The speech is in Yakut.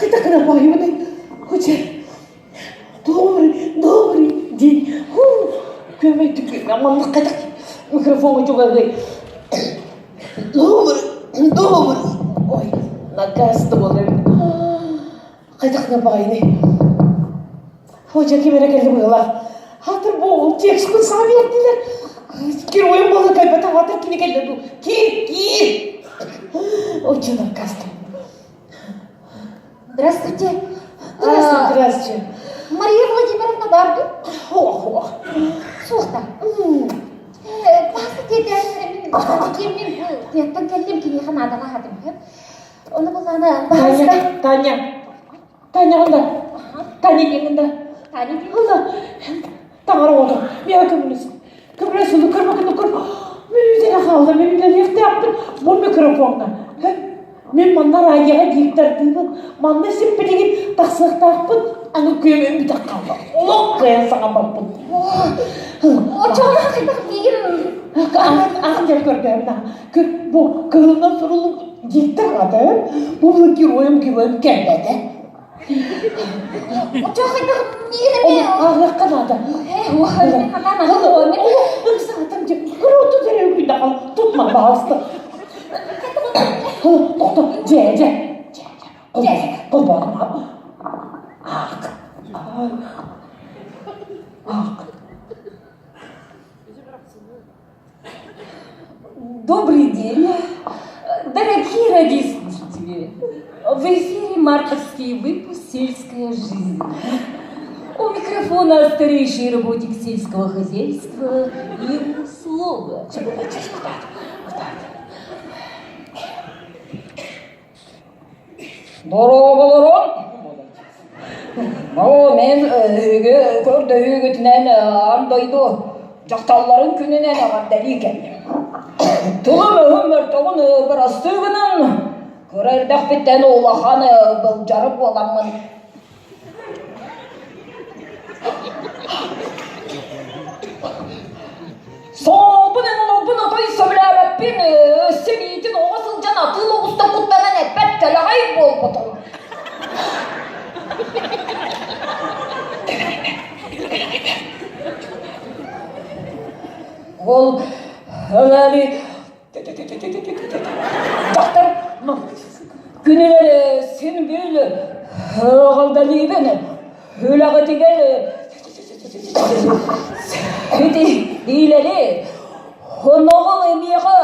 Хайдах гына баҕайыбыный? Хоча добрый, добрый день. Күөмэй түкү, маннык хайдах микрофоҥҥа чугаһый. Добрый, добрый. Ой, наказ буолар эбит. Хайдах гына баҕайыный? Хоча ким эрэ кэллэ быһыылаах. Аатыр бу текстпын саҥа биэрдилэр. Геройум буола кэлбэтэх аатыр кини кэллэ дуу. Киир, киир. Оччо накастым. Здравствуйте. Здравствуйте, здравствуйте. Мария Владимировна бар дуу? Ох, ох. Суохта. Бааса тиэтээри мин тыаттан кэллим киниэхэ наадалаах этим. Ону буллаана Таня, Таня. Таня да. Таня диэн да. Таня диэн. Ылла. Таҥара оҕото. Миэхэ көмөлөс. Көмөлөс ылы көрбөкүн көр. Мин үтэрэ хаалла. Мин үлэлиэхтээхпин. Бу микрофоҥҥа. Мин манна радиоҕа диктардыыбын. Манна сиппилигин тахсыахтаахпын. Аны күөмүм бүтэх хаалла. Олох кыайан саҥарбаппын. Оччоҕуна хайдах миигин Ах диэн көрдөһөбүн. Көр, бу кыһылынан суруллубут диктор аата бу геройум геройум кэлбэтэ. Оччоҕо хайдах миигин эмиэ Ааҕыахха наада. Ыксаатым дьэ. Курууту төрөөкүйдэхал тутма баҕалыста. Тохто, дьэ, дьэ. Дьэ, Холбоотум. Аах. Аах. Добрый день, дорогие радиослушатели! В эфире мартовский выпуск «Сельская жизнь». У микрофона старейший работник сельского хозяйства Ему слово. Дорооболорун! Оо, мен өһүгү көрдөһүүгүтүнэн аан дойду дьахталларын күнүнэн эҕэрдэлии кэллим. Тылым-өһүм мөлтөҕүн бырастыы гынан, кыра эрдэхпиттэн улахан былдьары буоламмын Соолбун эн-олорбун отой сөбүлээбэппин, өссө миитин оҕо сылдьан атыыл оҕустан куттанан эппэт кэлэҕэй буолбутум. Ол өлөри дьахтар күнүгэр син биир ыҕылдалыыбын үлэҕитигэр ити иилэри оноҕол эмиэхэ.